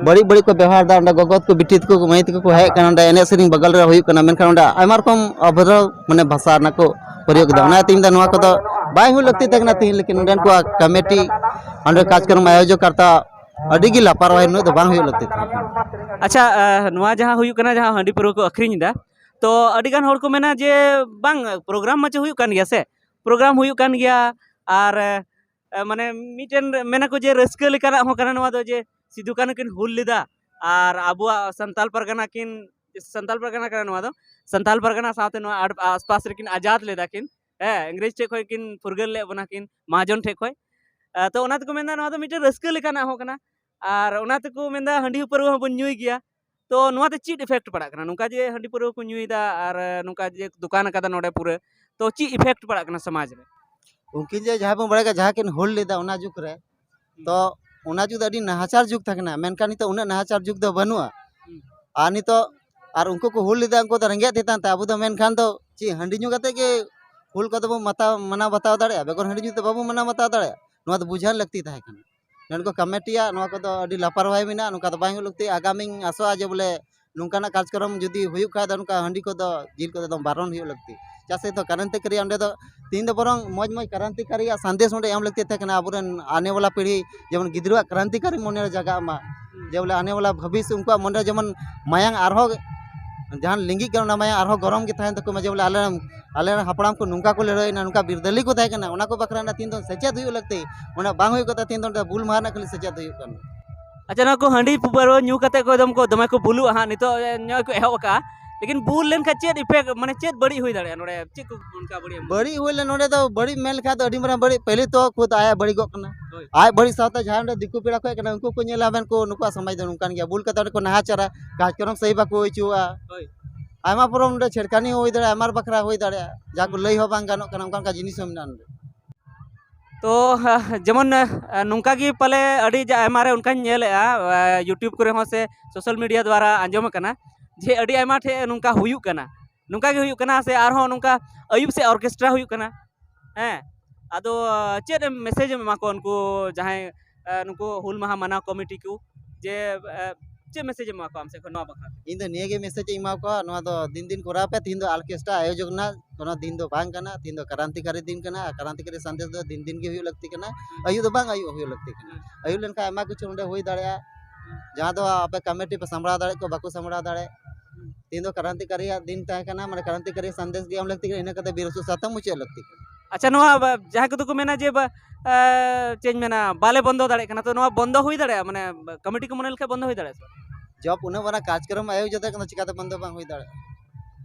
ᱵᱟᱹᱲᱤᱡ ᱵᱟᱹᱲᱤᱡ ᱠᱚ ᱵᱮᱣᱦᱟᱨ ᱮᱫᱟ᱾ ᱚᱸᱰᱮ ᱜᱚᱜᱚ ᱛᱟᱠᱚ, ᱵᱤᱴᱤ ᱛᱟᱠᱚ, ᱢᱟᱹᱭ ᱛᱟᱠᱚ ᱠᱚ ᱦᱮᱡ ᱠᱟᱱᱟ, ᱚᱸᱰᱮ ᱮᱱᱮᱡ ᱥᱮᱨᱮᱧ ᱵᱟᱜᱟᱞ ᱨᱮ ᱦᱩᱭᱩᱜ ᱠᱟᱱᱟ, ᱢᱮᱱᱠᱷᱟᱱ ᱚᱸᱰᱮ ᱟᱭᱢᱟ ᱨᱚᱠᱚᱢ ᱚᱵᱷᱚᱫᱨᱚ ᱢᱟᱱᱮ ᱵᱷᱟᱥᱟ ᱨᱮᱱᱟᱜ ᱠᱚ ᱯᱨᱚᱭᱳᱜᱽ ᱮᱫᱟ᱾ ᱚᱱᱟ ᱤᱭᱟᱹᱛᱮ ᱤᱧ ᱫᱚ ᱱᱚᱣᱟ ᱠᱚᱫᱚ ᱵᱟᱭ ᱦᱩᱭ ᱞᱟᱹᱠᱛᱤ ᱛᱟᱦᱮᱸ ᱠᱟᱱᱟ ᱛᱤᱦᱤᱧ, ᱞᱮᱠᱤᱱ ᱱᱚᱸᱰᱮᱱ ᱠᱚᱣᱟᱜ ᱠᱚᱢᱤᱴᱤ, ᱚᱸᱰᱮ ᱠᱟᱨᱡᱚᱠᱨᱚᱢ ᱟᱭᱳᱡᱚᱠ ᱠᱟᱨᱛᱟ ᱟᱹᱰᱤ ᱜᱮ ᱞᱟᱯᱟᱨᱣᱟᱦᱤ, ᱱᱩᱱᱟᱹᱜ ᱫᱚ ᱵᱟᱝ ᱦᱩᱭᱩᱜ ᱞᱟᱹᱠᱛᱤ ᱛᱟᱦᱮᱸ ᱠᱟᱱᱟ᱾ ᱟᱪᱪᱷᱟ, ᱟᱦ, ᱱᱚᱣᱟ ᱡᱟᱦᱟᱸ ᱦᱩᱭᱩᱜ ᱠᱟᱱᱟ, ᱡᱟᱦᱟᱸ ᱦᱟᱺᱰᱤ ᱯᱟᱹᱣᱨᱟᱹ ᱠᱚ ᱟᱹᱠᱷᱨᱤᱧ ᱮᱫᱟ, ᱛᱚ ᱟᱹᱰᱤ ᱜᱟᱱ ᱦᱚᱲ ᱠᱚ ᱢᱮᱱᱟ ᱡᱮ ᱵᱟᱝ, ᱯᱨᱳᱜᱨᱟᱢ ᱢᱟᱪᱚ ᱦᱩᱭᱩᱜ ᱠᱟᱱ ᱜᱮᱭᱟ ᱥᱮ, ᱯᱨᱳᱜᱨᱟᱢ ᱦᱩᱭᱩᱜ ᱠᱟᱱ ᱜᱮᱭᱟ, ᱟᱨ ᱮ, ᱢᱟᱱᱮ ᱢᱤᱫᱴᱮᱱ ᱢᱮᱱᱟᱠᱚ ᱡᱮ ᱨᱟᱹᱥᱠᱟᱹ ᱞᱮᱠᱟᱱᱟᱜ ᱦᱚᱸ ᱠᱟᱱᱟ ᱱᱚᱣᱟ ᱫᱚ, ᱡᱮ ᱥᱤᱫᱩ ᱠᱟᱹᱱᱦᱩ ᱠᱤᱱ ᱦᱩᱞ ᱞᱮᱫᱟ ᱟᱨ ᱟᱵᱚᱣᱟᱜ ᱥᱟᱱᱛᱟᱞ ᱯᱟᱨᱜᱟᱱᱟ ᱠᱤᱱ, ᱥᱟᱱᱛᱟᱞ ᱯᱟᱨᱜᱟᱱᱟ ᱠᱟᱱᱟ ᱱᱚᱣᱟ ᱫᱚ, ᱥᱟᱱᱛᱟᱞ ᱯᱟᱨᱜᱟᱱᱟ ᱥᱟᱶᱛᱮ ᱱᱚᱣᱟ ᱟᱲ-, ᱟᱥᱯᱟᱥ ᱨᱮᱠᱤᱱ ᱟᱡᱟᱫ ᱞᱮᱫᱟ ᱠᱤᱱ, ᱦᱮᱸ, ᱤᱝᱨᱮᱡᱽ ᱴᱷᱮᱡ ᱠᱷᱚᱡ ᱠᱤᱱ ᱯᱷᱩᱨᱜᱟᱹᱞ ᱞᱮᱫ ᱵᱚᱱᱟ ᱠᱤᱱ ᱢᱟᱦᱟᱡᱚᱱ ᱴᱷᱮᱡ ᱠᱷᱚᱡ᱾ ᱮ, ᱛᱚ ᱚᱱᱟ ᱛᱮᱠᱚ ᱢᱮᱱᱫᱟ ᱱᱚᱣᱟ ᱫᱚ ᱢᱤᱫᱴᱮᱱ ᱨᱟᱹᱥᱠᱟᱹ ᱞᱮᱠᱟᱱᱟᱜ ᱦᱚᱸ ᱠᱟᱱᱟ, ᱟᱨ ᱚᱱᱟ ᱛᱮᱠᱚ ᱢᱮᱱᱫᱟ ᱦᱟᱺᱰᱤ ᱯᱟᱹᱨᱣᱟᱹ ᱦᱚᱸᱵᱚᱱ ᱧᱩᱭ ᱜᱮᱭᱟ᱾ ᱛᱚ ᱱᱚᱣᱟ ᱛᱮ ᱪᱮᱫ effect ᱯᱟᱲᱟᱜ ᱠᱟᱱᱟ? ᱱᱚᱝᱠᱟ ᱡᱮ ᱦᱟᱺᱰᱤ ᱯᱟᱹᱨᱣᱟᱹ ᱠᱚ ᱧᱩᱭᱮᱫᱟ ᱟᱨ ᱱᱚᱝᱠᱟ ᱡᱮ ᱫᱚᱠᱟᱱ ᱟᱠᱟᱫᱟ ᱱᱚᱰᱮ ᱯᱩᱨᱟᱹ, ᱛᱚ ᱪᱮᱫ effect ᱯᱟᱲᱟᱜ ᱠᱟᱱᱟ ᱥᱚᱢᱟᱡᱽ ᱨᱮ? ᱩᱱᱠᱤᱱ ᱡᱮ ᱡᱟᱦᱟᱸ ᱵᱚᱱ ᱵᱟᱲᱟᱭ ᱠᱟᱱᱟ, ᱡᱟᱦᱟᱸ ᱠᱤᱱ ᱦᱩᱞ ᱞᱮᱫᱟ ᱚᱱᱟ ᱡᱩᱜᱽ ᱨᱮ, ᱛᱚ ᱚᱱᱟ ᱡᱩᱜᱽ ᱫᱚ ᱟᱹᱰᱤ ᱱᱟᱦᱟᱪᱟᱨ ᱡᱩᱜᱽ ᱛᱟᱦᱮᱸ ᱠᱟᱱᱟ, ᱢᱮᱱᱠᱷᱟᱱ ᱱᱤᱛᱚᱜ ᱩᱱᱟᱹᱜ ᱱᱟᱦᱟᱪᱟᱨ ᱡᱩᱜᱽ ᱫᱚ ᱵᱟᱹᱱᱩᱜᱼᱟ᱾ ᱦᱩᱸ᱾ ᱟᱨ ᱱᱤᱛᱚᱜ, ᱟᱨ ᱩᱱᱠᱩ ᱠᱚ ᱦᱩᱞ ᱞᱮᱫᱟ, ᱩᱱᱠᱩ ᱫᱚ ᱨᱮᱸᱜᱮᱡ ᱛᱮᱛᱟᱝ ᱛᱮ, ᱟᱵᱚ ᱫᱚ ᱢᱮᱱᱠᱷᱟᱱ ᱫᱚ ᱪᱮᱫ ᱦᱟᱺᱰᱤ ᱧᱩ ᱠᱟᱛᱮ ᱜᱮ ᱦᱩᱞ ᱠᱚᱫᱚ ᱵᱚᱱ ᱢᱟᱛᱟᱣ, ᱢᱟᱱᱟᱣ ᱵᱟᱛᱟᱣ ᱫᱟᱲᱮᱭᱟᱜᱼᱟ? ᱵᱮᱜᱚᱨ ᱦᱟᱺᱰᱤ ᱧᱩ ᱛᱮ ᱵᱟᱵᱚᱱ ᱢᱟᱱᱟᱣ ᱵᱟᱛᱟᱣ ᱫᱟᱲᱮᱭᱟᱜᱼᱟ? ᱱᱚᱣᱟ ᱫᱚ ᱵᱩᱡᱷᱟᱹᱣ ᱞᱟᱹᱠᱛᱤ ᱛᱟᱦᱮᱸ ᱠᱟᱱᱟ᱾ ᱱᱩᱠᱩ ᱠᱚᱢᱤᱴᱤᱭᱟᱜ ᱱᱚᱣᱟ ᱠᱚᱫᱚ ᱟᱹᱰᱤ ᱞᱟᱯᱟᱨᱣᱟᱦᱤ ᱢᱮᱱᱟᱜᱼᱟ, ᱱᱚᱝᱠᱟ ᱫᱚ ᱵᱟᱝ ᱦᱩᱭᱩᱜ ᱞᱟᱹᱠᱛᱤ᱾ ᱟᱜᱟᱢᱤᱧ ᱟᱥᱚᱜᱼᱟ ᱡᱮ ᱵᱚᱞᱮ ᱱᱚᱝᱠᱟᱱᱟᱜ ᱠᱟᱨᱡᱚᱠᱨᱚᱢ ᱡᱩᱫᱤ ᱦᱩᱭᱩᱜ ᱠᱷᱟᱡ ᱫᱚ ᱱᱚᱝᱠᱟ ᱦᱟᱺᱰᱤ ᱠᱚᱫᱚ, ᱡᱤᱞ ᱠᱚᱫᱚ ᱮᱠᱫᱚᱢ ᱵᱟᱨᱚᱱ ᱦᱩᱭᱩᱜ ᱞᱟᱹᱠᱛᱤ᱾ ᱪᱮᱫᱟᱜ ᱥᱮ ᱛᱚ ᱠᱨᱟᱱᱛᱤᱠᱟᱨᱤ ᱚᱸᱰᱮ ᱫᱚ ᱛᱮᱦᱮᱧ ᱫᱚ ᱵᱚᱨᱚᱝ ᱢᱚᱡᱽ ᱢᱚᱡᱽ ᱠᱨᱟᱱᱛᱤᱠᱟᱨᱤᱭᱟᱜ ᱥᱟᱸᱫᱮᱥ ᱚᱸᱰᱮ ᱮᱢ ᱞᱟᱹᱠᱛᱤ ᱛᱟᱦᱮᱸ ᱠᱟᱱᱟ, ᱟᱵᱚᱨᱮᱱ ᱟᱱᱮ ᱣᱟᱞᱟ ᱯᱤᱲᱦᱤ ᱡᱮᱢᱚᱱ ᱜᱤᱫᱽᱨᱟᱹᱣᱟᱜ ᱠᱨᱟᱱᱛᱤᱠᱟᱨᱤ ᱢᱚᱱᱮᱨᱮ ᱡᱟᱜᱟᱜ ᱢᱟ, ᱡᱮ ᱵᱚᱞᱮ ᱟᱱᱮ ᱣᱟᱞᱟ ᱵᱷᱚᱵᱤᱥ ᱩᱱᱠᱩᱣᱟᱜ ᱢᱚᱱᱮᱨᱮ ᱡᱮᱢᱚᱱ ᱢᱟᱭᱟᱝ ᱟᱨᱦᱚᱸ ᱡᱟᱦᱟᱸ ᱞᱤᱸᱜᱤᱜ ᱠᱟᱱᱟ, ᱚᱱᱟ ᱢᱟᱭᱟᱝ ᱟᱨᱦᱚᱸ ᱜᱚᱨᱚᱢ ᱜᱮ ᱛᱟᱦᱮᱱ ᱛᱟᱠᱚ ᱢᱟ, ᱡᱮ ᱵᱚᱞᱮ ᱟᱞᱮ ᱨᱮᱱ, ᱟᱞᱮ ᱨᱮᱱ ᱦᱟᱯᱲᱟᱢ ᱠᱚ ᱱᱚᱝᱠᱟ ᱠᱚ ᱞᱟᱹᱲᱦᱟᱹᱭᱱᱟ, ᱱᱚᱝᱠᱟ ᱵᱤᱨᱫᱟᱹᱞᱤ ᱠᱚ ᱛᱟᱦᱮᱸ ᱠᱟᱱᱟ, ᱚᱱᱟ ᱠᱚ ᱵᱟᱠᱷᱨᱟ ᱨᱮᱱᱟᱜ ᱛᱤᱦᱤᱧ ᱫᱚ ᱥᱮᱪᱮᱫ ᱦᱩᱭᱩᱜ ᱞᱟᱹᱠᱛᱤ᱾ ᱚᱱᱟ ᱵᱟᱝ ᱦᱩᱭᱩᱜ ᱠᱟᱱᱟ, ᱛᱤᱦᱤᱧ ᱫᱚ ᱚᱸᱰᱮ ᱵᱩᱞ ᱢᱟᱦᱟ ᱨᱮᱱᱟᱜ ᱠᱷᱟᱹᱞᱤ ᱥᱮᱪᱮᱫ ᱦᱩᱭᱩᱜ ᱠᱟᱱᱟ᱾ ᱟᱪᱪᱷᱟ, ᱱᱚᱣᱟ ᱠᱚ ᱦᱟᱺᱰᱤ ᱯᱟᱹᱣᱨᱟᱹ ᱧᱩ ᱠᱟᱛᱮ ᱠᱚ ᱮᱠᱫᱚᱢ ᱠᱚ ᱫᱚᱢᱮ ᱠᱚ ᱵᱩᱞᱩᱜᱼᱟ ᱦᱟᱸᱜ, ᱱᱤᱛᱚᱜ ᱧᱚᱜ ᱠᱚ ᱮᱦᱚᱵ ᱟᱠᱟᱜᱼᱟ, ᱞᱮᱠᱤᱱ ᱵᱩᱞ ᱞᱮᱱᱠᱷᱟᱱ ᱪᱮᱫ effect, ᱢᱟᱱᱮ ᱪᱮᱫ ᱵᱟᱹᱲᱤᱡ ᱦᱩᱭ ᱫᱟᱲᱮᱭᱟᱜᱼᱟ ᱱᱚᱰᱮ? ᱪᱮᱫ ᱠᱚ ᱚᱱᱠᱟ ᱵᱟᱹᱲᱤᱡ ᱮᱢ ᱵᱟᱹᱲᱤᱡ ᱦᱩᱭ ᱞᱮᱱ ᱱᱚᱰᱮ ᱫᱚ ᱵᱟᱹᱲᱤᱡ ᱢᱮᱱ ᱞᱮᱠᱷᱟᱱ ᱫᱚ ᱟᱹᱰᱤ ᱢᱟᱨᱟᱝ ᱵᱟᱹᱲᱤᱡ᱾ ᱯᱮᱦᱞᱮ ᱛᱚ ᱠᱷᱩᱫ ᱟᱭᱟᱜ ᱵᱟᱹᱲᱤᱡᱚᱜ ᱠᱟᱱᱟ᱾ ᱦᱳᱭ᱾ ᱟᱡ ᱵᱟᱹᱲᱤᱡ ᱥᱟᱶᱛᱮ ᱡᱟᱦᱟᱸᱭ ᱚᱸᱰᱮ ᱫᱤᱠᱩ ᱯᱮᱲᱟ ᱠᱚ ᱦᱮᱡ ᱠᱟᱱᱟ, ᱩᱱᱠᱩ ᱠᱚ ᱧᱮᱞᱟ, ᱢᱮᱱ ᱠᱚ ᱱᱩᱠᱩᱣᱟᱜ ᱥᱚᱢᱟᱡᱽ ᱫᱚ ᱱᱚᱝᱠᱟᱱ ᱜᱮᱭᱟ, ᱵᱩᱞ ᱠᱟᱛᱮ ᱚᱸᱰᱮ ᱠᱚ ᱱᱟᱦᱟᱪᱟᱨᱟ, ᱠᱟᱡᱽᱠᱚᱨᱢ ᱥᱟᱹᱦᱤ ᱵᱟᱠᱚ ᱦᱩᱭ ᱦᱚᱪᱚᱣᱟᱜᱼᱟ᱾ ᱦᱳᱭ᱾ ᱟᱭᱢᱟ ᱯᱚᱨᱚᱵᱽ ᱱᱚᱰᱮ ᱪᱷᱮᱲᱠᱷᱟᱱᱤ ᱦᱚᱸ ᱦᱩᱭ ᱫᱟᱲᱮᱭᱟᱜᱼᱟ, ᱟᱭᱢᱟ ᱵᱟᱠᱷᱨᱟ ᱦᱩᱭ ᱫᱟᱲᱮᱭᱟᱜᱼᱟ, ᱡᱟᱦᱟᱸ ᱠᱚ ᱞᱟᱹᱭ ᱦᱚᱸ ᱵᱟᱝ ᱜᱟᱱᱚᱜ ᱠᱟᱱᱟ, ᱚᱱᱠᱟ ᱚᱱᱠᱟ ᱡᱤᱱᱤᱥ ᱦᱚᱸ ᱢᱮᱱᱟᱜᱼᱟ ᱱᱚᱰᱮ᱾ ᱛᱚ ᱡᱮᱢᱚᱱ ᱱᱚᱝᱠᱟ ᱜᱮ ᱯᱟᱞᱮ ᱟᱹᱰᱤ ᱟᱭᱢᱟ ᱨᱮ ᱚᱱᱠᱟᱧ ᱧᱮᱞᱮᱫᱼᱟ, YouTube ᱠᱚᱨᱮ ᱦᱚᱸ ᱥᱮ ᱥᱳᱥᱟᱞ ᱢᱤᱰᱤᱭᱟ ᱫᱣᱟᱨᱟ ᱟᱸᱡᱚᱢ ᱟᱠᱟᱱᱟ ᱡᱮ ᱟᱹᱰᱤ ᱟᱭᱢᱟ ᱴᱷᱮᱱ ᱱᱚᱝᱠᱟ ᱦᱩᱭᱩᱜ ᱠᱟᱱᱟ᱾ ᱱᱚᱝᱠᱟ ᱜᱮ ᱦᱩᱭᱩᱜ ᱠᱟᱱᱟ ᱥᱮ ᱟᱨᱦᱚᱸ ᱱᱚᱝᱠᱟ ᱟᱹᱭᱩᱵ ᱥᱮᱫ ᱚᱨᱠᱮᱥᱴᱨᱟ ᱦᱩᱭᱩᱜ ᱠᱟᱱᱟ? ᱦᱮᱸ, ᱟᱫᱚ ᱪᱮᱫ ᱮᱢ ᱢᱮᱥᱮᱡᱽ ᱮᱢ ᱮᱢᱟ ᱠᱚᱣᱟ ᱩᱱᱠᱩ ᱡᱟᱦᱟᱸᱭ ᱱᱩᱠᱩ ᱦᱩᱞ ᱢᱟᱦᱟ ᱢᱟᱱᱟᱣ ᱠᱚᱢᱤᱴᱤ ᱠᱚ ᱡᱮ ᱪᱮᱫ ᱢᱮᱥᱮᱡᱽ ᱮᱢ ᱮᱢᱟ ᱠᱚᱣᱟ ᱟᱢ ᱥᱮᱫ ᱠᱷᱚᱱ ᱱᱚᱣᱟ ᱵᱟᱠᱷᱨᱟ ᱛᱮ? ᱤᱧ ᱫᱚ ᱱᱤᱭᱟᱹ ᱜᱮ ᱢᱮᱥᱮᱡᱽ ᱤᱧ ᱮᱢᱟ ᱠᱚᱣᱟ, ᱱᱚᱣᱟ ᱫᱚ ᱫᱤᱱ ᱫᱤᱱ ᱠᱚᱨᱟᱣ ᱯᱮ, ᱛᱤᱦᱤᱧ ᱫᱚ ᱚᱨᱠᱮᱥᱴᱨᱟ ᱟᱭᱳᱡᱚᱱ ᱨᱮᱱᱟᱜ ᱠᱳᱱᱳ ᱫᱤᱱ ᱫᱚ ᱵᱟᱝ ᱠᱟᱱᱟ, ᱛᱤᱦᱤᱧ ᱫᱚ ᱠᱨᱟᱱᱛᱤᱠᱟᱨᱤ ᱫᱤᱱ ᱠᱟᱱᱟ, ᱟᱨ ᱠᱨᱟᱱᱛᱤᱠᱟᱨᱤ ᱥᱟᱸᱫᱮᱥ ᱫᱚ ᱫᱤᱱ ᱫᱤᱱ ᱜᱮ ᱦᱩᱭᱩᱜ ᱞᱟᱹᱠᱛᱤ ᱠᱟᱱᱟ, ᱟᱹᱭᱩᱵ ᱫᱚ ᱵᱟᱝ ᱟᱹᱭᱩᱵ ᱦᱩᱭᱩᱜ ᱞᱟᱹᱠᱛᱤ ᱠᱟᱱᱟ᱾ ᱟᱹᱭᱩᱵ ᱞᱮᱱᱠᱷᱟᱱ ᱟᱭᱢᱟ ᱠᱤᱪᱷᱩ ᱱᱚᱰᱮ ᱦᱩᱭ ᱫᱟᱲᱮᱭᱟᱜᱼᱟ, ᱡᱟᱦᱟᱸ ᱫᱚ ᱟᱯᱮ ᱠᱚᱢᱤᱴᱤ ᱯᱮ ᱥᱟᱢᱵᱲᱟᱣ ᱫᱟᱲᱮᱭᱟᱜ ᱠᱚ ᱵᱟᱠᱚ ᱥᱟᱢᱵᱲᱟᱣ ᱫᱟᱲᱮᱭᱟᱜ᱾ ᱛᱤᱦᱤᱧ ᱫᱚ ᱠᱨᱟᱱᱛᱤᱠᱟᱨᱤᱭᱟᱜ ᱫᱤᱱ ᱛᱟᱦᱮᱸ ᱠᱟᱱᱟ, ᱢᱟᱱᱮ ᱠᱨᱟᱱᱛᱤᱠᱟᱨᱤ ᱥᱟᱸᱫᱮᱥ ᱜᱮ ᱮᱢ ᱞᱟᱹᱠᱛᱤ ᱠᱟᱱᱟ, ᱤᱱᱟᱹ ᱠᱟᱛᱮ ᱵᱤᱨ ᱩᱥᱩᱞ ᱥᱟᱛᱟᱢ ᱢᱩᱪᱟᱹᱫ ᱞᱟᱹᱠᱛᱤ ᱠᱟᱱᱟ᱾ ᱟᱪᱪᱷᱟ, ᱱᱚᱣᱟ ᱵᱟ- ᱡᱟᱦᱟᱸᱭ ᱠᱚᱫᱚ ᱠᱚ ᱢᱮᱱᱟ ᱡᱮ ᱵᱟ- ᱮ, ᱪᱮᱫ ᱤᱧ ᱢᱮᱱᱟ, ᱵᱟᱞᱮ ᱵᱚᱱᱫᱚ ᱫᱟᱲᱮᱭᱟᱜ ᱠᱟᱱᱟ, ᱛᱚ ᱱᱚᱣᱟ ᱵᱚᱱᱫᱚ ᱦᱩᱭ ᱫᱟᱲᱮᱭᱟᱜᱼᱟ? ᱢᱟᱱᱮ ᱠᱚᱢᱤᱴᱤ ᱠᱚ ᱢᱚᱱᱮ ᱞᱮᱠᱷᱟᱱ ᱵᱚᱱᱫᱚ ᱦᱩᱭ ᱫᱟᱲᱮᱭᱟᱜᱼᱟ ᱥᱮ? ᱡᱚᱵ ᱩᱱᱟᱹᱜ ᱢᱟᱨᱟᱝ ᱠᱟᱨᱡᱚᱠᱨᱚᱢ ᱟᱭᱳᱡᱤᱛ ᱠᱟᱱᱟ, ᱪᱤᱠᱟᱛᱮ ᱵᱚᱱᱫᱚ ᱵᱟᱝ ᱦᱩᱭ ᱫᱟᱲᱮᱭᱟᱜᱼᱟ?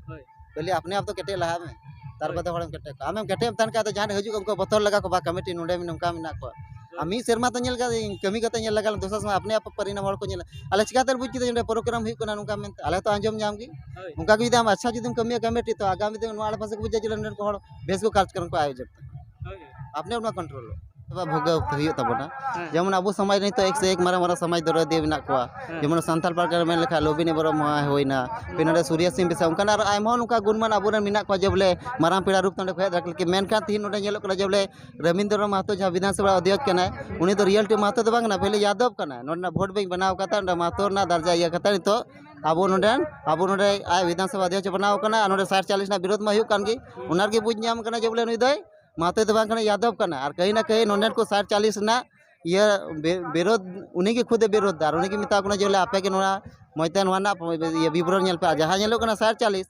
ᱦᱳᱭ᱾ ᱠᱷᱟᱹᱞᱤ ᱟᱯᱱᱮ ᱟᱯ ᱫᱚ ᱠᱮᱴᱮᱡ ᱞᱟᱦᱟᱜ ᱢᱮ, ᱛᱟᱨ ᱦᱳᱭ᱾ ᱵᱟᱫᱮ ᱦᱚᱲᱮᱢ ᱠᱮᱴᱮᱡ ᱠᱚᱣᱟ᱾ ᱟᱢᱮᱢ ᱠᱮᱴᱮᱡ ᱮᱢ ᱛᱟᱦᱮᱱ ᱠᱷᱟᱱ ᱫᱚ ᱡᱟᱦᱟᱸ ᱦᱤᱡᱩᱜ ᱩᱱᱠᱩ ᱵᱚᱛᱚᱨ ᱞᱟᱜᱟ ᱠᱚ, ᱵᱟ ᱠᱚᱢᱤᱴᱤ ᱱᱚᱰᱮ ᱱᱚᱝᱠᱟ ᱢᱮᱱᱟᱜ ᱠᱚᱣᱟ᱾ ᱦᱳᱭ᱾ ᱟᱨ ᱢᱤᱫ ᱥᱮᱨᱢᱟ ᱛᱚ ᱧᱮᱞ ᱠᱟᱫᱟᱹᱧ, ᱠᱟᱹᱢᱤ ᱠᱟᱛᱮ ᱧᱮᱞ ᱞᱟᱜᱟ ᱞᱮᱱ, ᱫᱚᱥᱟᱨ ᱥᱮᱨᱢᱟ ᱟᱯᱱᱮ ᱟᱯ ᱯᱚᱨᱤᱱᱟᱢ ᱦᱚᱲ ᱠᱚ ᱧᱮᱞᱟ᱾ ᱟᱞᱮ ᱪᱤᱠᱟᱛᱮ ᱵᱩᱡᱽ ᱠᱮᱫᱟ ᱱᱚᱰᱮ ᱯᱨᱳᱜᱨᱟᱢ ᱦᱩᱭᱩᱜ ᱠᱟᱱᱟ ᱱᱚᱝᱠᱟ ᱢᱮᱱᱛᱮ? ᱟᱞᱮ ᱛᱚ ᱟᱸᱡᱚᱢ ᱧᱟᱢ ᱜᱮ᱾ ᱦᱳᱭ᱾ ᱚᱱᱠᱟ ᱜᱮ ᱡᱩᱫᱤ ᱟᱢ ᱟᱪᱪᱷᱟ ᱡᱩᱫᱤᱢ ᱠᱟᱹᱢᱤᱭᱟ ᱠᱚᱢᱤᱴᱤ, ᱛᱚ ᱟᱜᱟᱢᱤ ᱫᱤᱱ ᱱᱚᱣᱟ ᱟᱲᱮ ᱯᱟᱥᱮ ᱠᱚ ᱵᱩᱡᱟ ᱡᱮ ᱱᱚᱰᱮᱱ ᱠᱚ ᱦᱚᱲ ᱵᱮᱥ ᱠᱚ ᱠᱟᱨᱡᱚᱠᱨᱚᱢ ᱠᱚ ᱟᱭᱳᱡᱚᱱ ᱫᱟ᱾ ᱦᱳᱭ᱾ ᱟᱯᱱᱮ ᱟᱯ ᱱᱚᱣᱟ ᱠᱚᱱᱴᱨᱳᱞ ᱟᱯᱮ ᱵᱷᱳᱜᱟᱹᱣ ᱦᱩᱭᱩᱜ ᱛᱟᱵᱚᱱᱟ᱾ ᱦᱮᱸ᱾ ᱡᱮᱢᱚᱱ ᱟᱵᱚ ᱥᱚᱢᱟᱡᱽ ᱨᱮ ᱱᱤᱛᱚᱜ ᱮᱠ ᱥᱮ ᱮᱠ ᱢᱟᱨᱟᱝ ᱢᱟᱨᱟᱝ ᱥᱚᱢᱟᱡᱽ ᱫᱚᱨᱚᱫᱤᱭᱟᱹ ᱢᱮᱱᱟᱜ ᱠᱚᱣᱟ᱾ ᱦᱮᱸ᱾ ᱡᱮᱢᱚᱱ ᱥᱟᱱᱛᱟᱲ ᱯᱟᱨᱜᱟᱱᱟ ᱢᱮᱱ ᱞᱮᱠᱷᱟᱱ ᱞᱚᱵᱤᱱ ᱦᱮᱢᱵᱨᱚᱢ ᱦᱩᱭᱱᱟ, ᱯᱷᱤᱨ ᱱᱚᱰᱮ ᱥᱩᱨᱭᱟ ᱥᱤᱝ ᱵᱮᱥᱨᱟ, ᱚᱱᱠᱟᱱ ᱟᱨᱚ ᱟᱭᱢᱟ ᱱᱚᱝᱠᱟ ᱜᱩᱱᱢᱟᱱ ᱟᱵᱚᱨᱮᱱ ᱢᱮᱱᱟᱜ ᱠᱚᱣᱟ ᱡᱮ ᱵᱚᱞᱮ ᱢᱟᱨᱟᱝ ᱯᱮᱲᱟ ᱨᱩᱯ ᱛᱮ ᱚᱸᱰᱮ ᱠᱚ ᱦᱮᱡ ᱫᱟᱲᱮᱭᱟᱜᱼᱟ᱾ ᱢᱮᱱᱠᱷᱟᱱ ᱛᱤᱦᱤᱧ ᱱᱚᱰᱮ ᱧᱮᱞᱚᱜ ᱠᱟᱱᱟ ᱡᱮ ᱵᱚᱞᱮ ᱨᱚᱵᱤᱱᱫᱨᱚ ᱢᱟᱦᱟᱛᱚ ᱡᱟᱦᱟᱸ ᱵᱤᱫᱷᱟᱱ ᱥᱚᱵᱷᱟ ᱚᱫᱷᱭᱚᱠᱥ ᱠᱟᱱᱟᱭ, ᱩᱱᱤ ᱫᱚ ᱨᱤᱭᱮᱞ ᱴᱤ ᱢᱟᱦᱟᱛᱚ ᱫᱚ ᱵᱟᱝ ᱠᱟᱱᱟ, ᱯᱟᱦᱞᱮ ᱭᱟᱫᱚᱵ ᱠᱟᱱᱟᱭ᱾ ᱱᱚᱰᱮᱱᱟᱜ ᱵᱷᱳᱴ ᱵᱮᱝᱠ ᱵᱮᱱᱟᱣ ᱠᱟᱛᱮ ᱱᱚᱰᱮ ᱢᱟᱦᱟᱛᱚ ᱨᱮᱱᱟᱜ ᱫᱟᱨᱡᱟ ᱤᱭᱟᱹ ᱠᱟᱛᱮ ᱱᱤᱛᱚᱜ ᱟᱵᱚ ᱱᱚᱰᱮ, ᱟᱵᱚ ᱱᱚᱰᱮ ᱟᱡ ᱵᱤᱫᱷᱟᱱ ᱥᱚᱵᱷᱟ ᱚᱫᱷᱭᱚᱠᱥ ᱵᱮᱱᱟᱣ ᱠᱟᱱᱟ ᱟᱨ ᱱᱚᱰᱮ ᱥᱟᱴ ᱪᱟᱞᱤᱥ ᱨᱮᱱᱟᱜ ᱵᱤᱨᱳᱫᱷ ᱢᱟ ᱦᱩᱭᱩᱜ ᱠᱟᱱ ᱜᱮ᱾ ᱚᱱᱟ ᱨᱮᱜᱮ ᱵᱩᱡᱽ ᱧᱟᱢ ᱠᱟᱱᱟ ᱡᱮ ᱵᱚᱞᱮ ᱱᱩᱭ ᱫᱚᱭ ᱢᱟᱦᱟᱛᱚ ᱫᱚ ᱵᱟᱝ ᱠᱟᱱᱟ, ᱭᱟᱫᱚᱵ ᱠᱟᱱᱟ᱾ ᱟᱨ ᱠᱟᱹᱦᱤ ᱱᱟ ᱠᱟᱹᱦᱤ ᱱᱚᱰᱮᱱ ᱠᱚ ᱥᱟᱴ ᱪᱟᱞᱤᱥ ᱨᱮᱱᱟᱜ ᱤᱭᱟᱹ ᱵᱮ-, ᱵᱤᱨᱳᱫᱷ, ᱩᱱᱤ ᱜᱮ ᱠᱷᱩᱫᱮ ᱵᱤᱨᱳᱫᱷ ᱫᱟ᱾ ᱟᱨ ᱩᱱᱤ ᱜᱮ ᱢᱮᱛᱟ ᱠᱚ ᱠᱟᱱᱟ ᱡᱮ ᱵᱚᱞᱮ ᱟᱯᱮ ᱜᱮ ᱱᱚᱣᱟ ᱢᱚᱡᱽ ᱛᱮ ᱱᱚᱣᱟ ᱨᱮᱱᱟᱜ ᱤᱭᱟᱹ ᱵᱤᱵᱚᱨᱚᱱ ᱧᱮᱞ ᱯᱮ᱾ ᱟᱨ ᱡᱟᱦᱟᱸ ᱧᱮᱞᱚᱜ ᱠᱟᱱᱟ ᱥᱟᱴ ᱪᱟᱞᱤᱥ,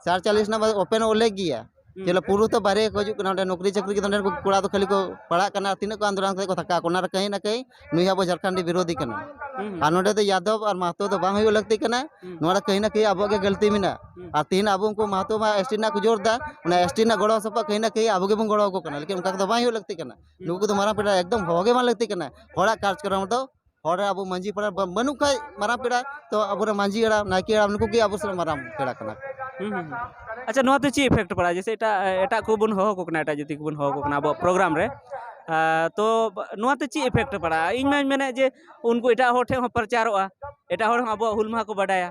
ᱥᱟᱴ ᱪᱟᱞᱤᱥ ᱨᱮᱱᱟᱜ ᱢᱟ ᱳᱯᱮᱱ ᱩᱞᱞᱮᱠᱷ ᱜᱮᱭᱟ᱾ ᱦᱩᱸ᱾ ᱪᱮᱫ ᱯᱩᱨᱟᱹ ᱛᱚ ᱵᱟᱨᱦᱮ ᱠᱚ ᱦᱤᱡᱩᱜ ᱠᱟᱱᱟ, ᱚᱸᱰᱮ ᱱᱚᱠᱨᱤ ᱪᱟᱹᱠᱨᱤ ᱠᱚ ᱱᱚᱰᱮ ᱠᱚ ᱠᱚᱲᱟ ᱫᱚ ᱠᱷᱟᱹᱞᱤ ᱠᱚ ᱯᱟᱲᱦᱟᱜ ᱠᱟᱱᱟ, ᱛᱤᱱᱟᱹᱜ ᱠᱚ ᱟᱱᱫᱳᱞᱚᱱ ᱠᱟᱛᱮ ᱠᱚ ᱛᱷᱟᱠᱟᱣ ᱠᱟᱱᱟ᱾ ᱚᱱᱟ ᱨᱮ ᱠᱟᱹᱦᱤ ᱱᱟ ᱠᱟᱹᱦᱤ ᱱᱩᱭ ᱟᱵᱚ ᱡᱷᱟᱲᱠᱷᱚᱸᱰᱤ ᱵᱤᱨᱳᱫᱷᱤ ᱠᱟᱱᱟ᱾ ᱦᱩᱸ, ᱦᱩᱸ᱾ ᱟᱨ ᱱᱚᱰᱮ ᱫᱚ ᱭᱟᱫᱚᱵ ᱟᱨ ᱢᱟᱦᱟᱛᱚ ᱫᱚ ᱵᱟᱝ ᱦᱩᱭᱩᱜ ᱞᱟᱹᱠᱛᱤ ᱠᱟᱱᱟ᱾ ᱦᱩᱸ᱾ ᱱᱚᱣᱟ ᱨᱮ ᱠᱟᱹᱦᱤ ᱱᱟ ᱠᱟᱹᱦᱤ ᱟᱵᱚᱣᱟᱜ ᱜᱮ ᱜᱟᱹᱞᱛᱤ ᱢᱮᱱᱟᱜᱼᱟ᱾ ᱦᱩᱸ᱾ ᱟᱨ ᱛᱤᱦᱤᱧ ᱟᱵᱚ ᱩᱱᱠᱩ ᱢᱟᱦᱟᱛᱚ ᱢᱟ ᱮᱥ ᱴᱤ ᱨᱮᱱᱟᱜ ᱠᱚ ᱡᱳᱨ ᱫᱟ, ᱚᱱᱟ ᱮᱥ ᱴᱤ ᱨᱮᱱᱟᱜ ᱜᱚᱲᱚ ᱥᱚᱯᱚᱦᱚᱫ ᱠᱟᱹᱦᱤ ᱱᱟ ᱠᱟᱹᱦᱤ ᱟᱵᱚ ᱜᱮᱵᱚᱱ ᱜᱚᱲᱚ ᱟᱠᱚ ᱠᱟᱱᱟ, ᱞᱮᱠᱤᱱ ᱚᱱᱠᱟ ᱠᱚᱫᱚ ᱵᱟᱝ ᱦᱩᱭᱩᱜ ᱞᱟᱹᱠᱛᱤ ᱠᱟᱱᱟ᱾ ᱦᱩᱸ᱾ ᱱᱩᱠᱩ ᱫᱚ ᱢᱟᱨᱟᱝ ᱯᱮᱲᱟ ᱮᱠᱫᱚᱢ ᱦᱚᱦᱚ ᱜᱮ ᱵᱟᱝ ᱞᱟᱹᱠᱛᱤ ᱠᱟᱱᱟ᱾ ᱦᱚᱲᱟᱜ ᱠᱟᱨᱡᱚᱠᱨᱚᱢ ᱨᱮᱫᱚ ᱦᱚᱲ ᱨᱮ ᱟᱵᱚ ᱢᱟᱹᱡᱷᱤ ᱯᱟᱲᱟ ᱵᱟ-, ᱵᱟᱹᱱᱩᱜ ᱠᱷᱟᱡ ᱢᱟᱨᱟᱝ ᱯᱮᱲᱟ, ᱛᱚ ᱟᱵᱚᱨᱮᱱ ᱢᱟᱹᱡᱷᱤ ᱦᱟᱲᱟᱢ, ᱱᱟᱭᱠᱮ ᱦᱟᱲᱟᱢ, ᱱᱩᱠᱩ ᱜᱮ ᱟᱵᱚ ᱥᱮᱫ ᱢᱟᱨᱟᱝ ᱯᱮᱲᱟ ᱠᱟᱱᱟ ᱠᱚ᱾ ᱦᱩᱸ, ᱦᱩᱸ, ᱦᱩᱸ᱾ ᱟᱪᱪᱷᱟ, ᱱᱚᱣᱟ ᱛᱮ ᱪᱮᱫ ᱤᱯᱷᱮᱠᱴ ᱯᱟᱲᱟᱜᱼᱟ? ᱡᱮᱭᱥᱮ ᱮᱴᱟᱜ, ᱮᱴᱟᱜ ᱠᱚᱵᱚᱱ ᱦᱚᱦᱚ ᱟᱠᱚ ᱠᱟᱱᱟ, ᱮᱴᱟᱜ ᱡᱟᱹᱛᱤ ᱠᱚᱵᱚᱱ ᱦᱚᱦᱚ ᱟᱠᱚ ᱠᱟᱱᱟ ᱟᱵᱚᱣᱟᱜ ᱯᱨᱳᱜᱨᱟᱢ ᱨᱮ, ᱟᱨ ᱛᱚ ᱱᱚᱣᱟᱛᱮ ᱪᱮᱫ ᱤᱯᱷᱮᱠᱴ ᱯᱟᱲᱟᱜᱼᱟ? ᱤᱧ ᱢᱟᱧ ᱢᱮᱱᱮᱫ ᱡᱮ ᱩᱱᱠᱩ ᱮᱴᱟᱜ ᱦᱚᱲ ᱴᱷᱮᱱ ᱦᱚᱸ ᱯᱨᱚᱪᱟᱨᱚᱜᱼᱟ, ᱮᱴᱟᱜ ᱦᱚᱲ ᱦᱚᱸ ᱟᱵᱚᱣᱟᱜ ᱦᱩᱞ ᱢᱟᱦᱟ ᱠᱚ ᱵᱟᱰᱟᱭᱟ᱾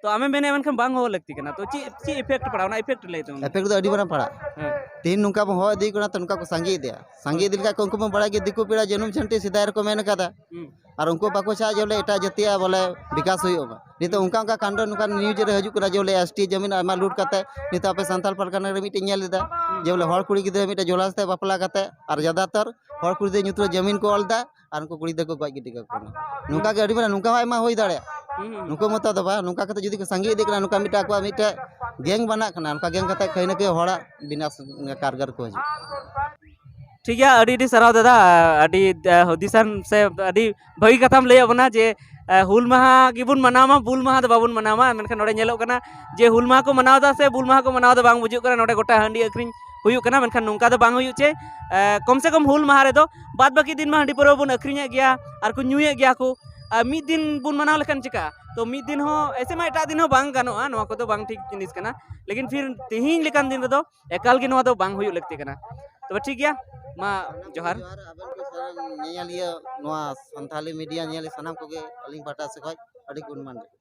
ᱛᱚ ᱟᱢᱮᱢ ᱢᱮᱱᱮᱫ ᱢᱮᱱᱠᱷᱟᱱ ᱵᱟᱝ ᱦᱚᱦᱚ ᱞᱟᱹᱠᱛᱤ ᱠᱟᱱᱟ᱾ ᱛᱚ ᱪᱮᱫ ᱪᱮᱫ ᱤᱯᱷᱮᱠᱴ ᱯᱟᱲᱟᱜᱼᱟ? ᱚᱱᱟ ᱤᱯᱷᱮᱠᱴ ᱞᱟᱹᱭ ᱛᱟᱵᱚᱱ ᱢᱮ᱾ ᱮᱯᱷᱮᱠᱴ ᱫᱚ ᱟᱹᱰᱤ ᱢᱟᱨᱟᱝ ᱯᱟᱲᱟᱜᱼᱟ᱾ ᱦᱮᱸ᱾ ᱛᱮᱦᱤᱧ ᱱᱚᱝᱠᱟ ᱵᱚᱱ ᱦᱚᱦᱚ ᱤᱫᱤ ᱠᱟᱱᱟ, ᱛᱚ ᱱᱚᱝᱠᱟ ᱠᱚ ᱥᱟᱸᱜᱮ ᱤᱫᱤᱜᱼᱟ᱾ ᱥᱟᱸᱜᱮ ᱤᱫᱤ ᱞᱮᱠᱷᱟᱱ ᱠᱚ ᱩᱱᱠᱩ ᱵᱚᱱ ᱵᱟᱲᱟᱭ ᱜᱮ ᱫᱤᱠᱩ ᱯᱮᱲᱟ ᱡᱟᱹᱱᱩᱢ ᱡᱷᱟᱹᱱᱴᱤ ᱥᱮᱫᱟᱭ ᱨᱮᱠᱚ ᱢᱮᱱ ᱠᱟᱫᱟ᱾ ᱦᱩᱸ᱾ ᱟᱨ ᱩᱱᱠᱩ ᱵᱟᱠᱚ ᱪᱟᱜ ᱡᱮ ᱵᱚᱞᱮ ᱮᱴᱟᱜ ᱡᱟᱹᱛᱤᱭᱟᱜ ᱵᱚᱞᱮ ᱵᱤᱠᱟᱥ ᱦᱩᱭᱩᱜ ᱢᱟ᱾ ᱱᱤᱛᱚᱜ ᱚᱱᱠᱟ ᱚᱱᱠᱟ ᱠᱟᱱᱰ ᱱᱚᱝᱠᱟ ᱱᱤᱭᱩᱡᱽ ᱨᱮ ᱦᱤᱡᱩᱜ ᱠᱟᱱᱟ ᱡᱮ ᱵᱚᱞᱮ ᱮᱥ ᱴᱤ ᱡᱟᱹᱢᱤᱱ ᱟᱭᱢᱟ ᱞᱩᱴ ᱠᱟᱛᱮ ᱱᱤᱛᱚᱜ ᱟᱯᱮ ᱥᱟᱱᱛᱟᱲ ᱯᱟᱨᱜᱟᱱᱟ ᱨᱮ ᱢᱤᱫᱴᱮᱡ ᱧᱮᱞ ᱞᱮᱫᱟ ᱡᱮ ᱵᱚᱞᱮ ᱦᱚᱲ ᱠᱩᱲᱤ ᱜᱤᱫᱽᱨᱟᱹ ᱢᱤᱫᱴᱮᱡ ᱡᱚᱞᱟ ᱥᱟᱛᱮ ᱵᱟᱯᱞᱟ ᱠᱟᱛᱮ ᱟᱨ ᱡᱟᱫᱟᱛᱚᱨ ᱦᱚᱲ ᱠᱩᱲᱤ ᱜᱤᱫᱽᱨᱟᱹ ᱧᱩᱛᱩᱢ ᱨᱮ ᱡᱟᱹᱢᱤᱱ ᱠᱚ ᱚᱞ ᱮᱫᱟ ᱟᱨ ᱩᱱᱠᱩ ᱠᱩᱲᱤ ᱜᱤᱫᱽᱨᱟᱹ ᱠᱚ ᱜᱚᱡ ᱜᱤᱰᱤ ᱠᱟᱠᱚ ᱠᱟᱱᱟ᱾ ᱱᱚᱝᱠᱟ ᱜᱮ ᱟᱹᱰᱤ ᱢᱟᱨᱟᱝ ᱱᱚᱝᱠᱟ ᱦᱚᱸ ᱟᱭᱢᱟ ᱦᱩᱭ ᱫᱟᱲᱮᱭᱟᱜᱼᱟ᱾ ᱦᱩᱸ, ᱦᱩᱸ᱾ ᱱᱩᱠᱩ ᱢᱚᱛᱚ ᱫᱚ ᱵᱟᱝ, ᱱᱚᱝᱠᱟ ᱠᱟᱛᱮ ᱡᱩᱫᱤ ᱠᱚ ᱥᱟᱸᱜᱮ ᱤᱫᱤᱜ ᱠᱟᱱᱟ, ᱱᱚᱝᱠᱟ ᱢᱤᱫᱴᱮᱡ ᱟᱠᱚᱣᱟᱜ ᱢᱤᱫᱴᱮᱡ ᱜᱮᱝ ᱵᱮᱱᱟᱜ ᱠᱟᱱᱟ, ᱚᱱᱠᱟ ᱜᱮᱝ ᱠᱟᱛᱮ ᱠᱟᱹᱦᱤ ᱱᱟ ᱠᱟᱹᱦᱤ ᱦᱚᱲᱟᱜ ᱵᱤᱱᱟᱥ ᱠᱟᱨᱜᱟᱨ ᱠᱚ ᱦᱤᱡᱩᱜ᱾ ᱴᱷᱤᱠ ᱜᱮᱭᱟ, ᱟᱹᱰᱤ ᱟᱹᱰᱤ ᱥᱟᱨᱦᱟᱣ ᱫᱟᱫᱟ, ᱟᱹᱰᱤ ᱦᱩᱫᱤᱥᱟᱱ ᱥᱮ ᱟᱹᱰᱤ ᱵᱷᱟᱹᱜᱤ ᱠᱟᱛᱷᱟᱢ ᱞᱟᱹᱭᱟᱫ ᱵᱚᱱᱟ ᱡᱮ ᱦᱩᱞ ᱢᱟᱦᱟ ᱜᱮᱵᱚᱱ ᱢᱟᱱᱟᱣ ᱢᱟ, ᱵᱩᱞ ᱢᱟᱦᱟ ᱫᱚ ᱵᱟᱵᱚᱱ ᱢᱟᱱᱟᱣ ᱢᱟ᱾ ᱢᱮᱱᱠᱷᱟᱱ ᱱᱚᱰᱮ ᱧᱮᱞᱚᱜ ᱠᱟᱱᱟ ᱡᱮ ᱦᱩᱞ ᱢᱟᱦᱟ ᱠᱚ ᱢᱟᱱᱟᱣ ᱮᱫᱟ ᱥᱮ ᱵᱩᱞ ᱢᱟᱦᱟ ᱠᱚ ᱢᱟᱱᱟᱣ ᱮᱫᱟ ᱵᱟᱝ ᱵᱩᱡᱩᱜ ᱠᱟᱱᱟ, ᱱᱚᱰᱮ ᱜᱚᱴᱟ ᱦᱟᱺᱰᱤ ᱟᱹᱠᱷᱨᱤᱧ ᱦᱩᱭᱩᱜ ᱠᱟᱱᱟ᱾ ᱢᱮᱱᱠᱷᱟᱱ ᱱᱚᱝᱠᱟ ᱫᱚ ᱵᱟᱝ ᱦᱩᱭᱩᱜ ᱪᱮ, ᱠᱚᱢ ᱥᱮ ᱠᱚᱢ ᱦᱩᱞ ᱢᱟᱦᱟ ᱨᱮᱫᱚ ᱵᱟᱫ ᱵᱟᱹᱠᱤ ᱫᱤᱱ ᱢᱟ ᱦᱟᱺᱰᱤ ᱯᱟᱹᱨᱣᱟᱹ ᱵᱚᱱ ᱟᱹᱠᱷᱨᱤᱧᱮᱫ ᱜᱮᱭᱟ ᱟᱨ ᱠᱚ ᱧᱩᱭᱮᱫ ᱜᱮᱭᱟ ᱠᱚ᱾ ᱟᱨ ᱢᱤᱫ ᱫᱤᱱ ᱵᱚᱱ ᱢᱟᱱᱟᱣ ᱞᱮᱠᱷᱟᱱ ᱪᱤᱠᱟᱹᱜᱼᱟ? ᱛᱚ ᱢᱤᱫ ᱫᱤᱱ ᱦᱚᱸ ᱮᱥᱮ ᱢᱟ ᱮᱴᱟᱜ ᱫᱤᱱ ᱦᱚᱸ ᱵᱟᱝ ᱜᱟᱱᱚᱜᱼᱟ, ᱱᱚᱣᱟ ᱠᱚᱫᱚ ᱵᱟᱝ ᱴᱷᱤᱠ ᱡᱤᱱᱤᱥ ᱠᱟᱱᱟ᱾ ᱞᱮᱠᱤᱱ ᱯᱷᱤᱨ ᱛᱮᱦᱮᱧ ᱞᱮᱠᱟᱱ ᱫᱤᱱ ᱨᱮᱫᱚ ᱮᱠᱟᱞ ᱜᱮ ᱱᱚᱣᱟ ᱫᱚ ᱵᱟᱝ ᱦᱩᱭᱩᱜ ᱞᱟᱹᱠᱛᱤ ᱠᱟᱱᱟ᱾ ᱛᱚᱵᱮ ᱴᱷᱤᱠ ᱜᱮᱭᱟ, ᱢᱟ ᱡᱚᱦᱟᱨ᱾ ᱡᱚᱦᱟᱨ ᱟᱵᱮᱱ ᱠᱚ ᱥᱟᱱᱟᱢ ᱧᱮᱧᱮᱞᱤᱭᱟᱹ, ᱱᱚᱣᱟ ᱥᱟᱱᱛᱷᱟᱞᱤ ᱢᱤᱰᱤᱭᱟ ᱧᱮᱞ ᱥᱟᱱᱟᱢ ᱠᱚᱜᱮ ᱟᱹᱞᱤᱧ ᱯᱟᱦᱴᱟ ᱥᱮᱫ ᱠᱷᱚᱱ ᱟᱹᱰᱤ ᱜᱩᱱ ᱢᱟᱱ ᱡᱚᱦᱟᱨ᱾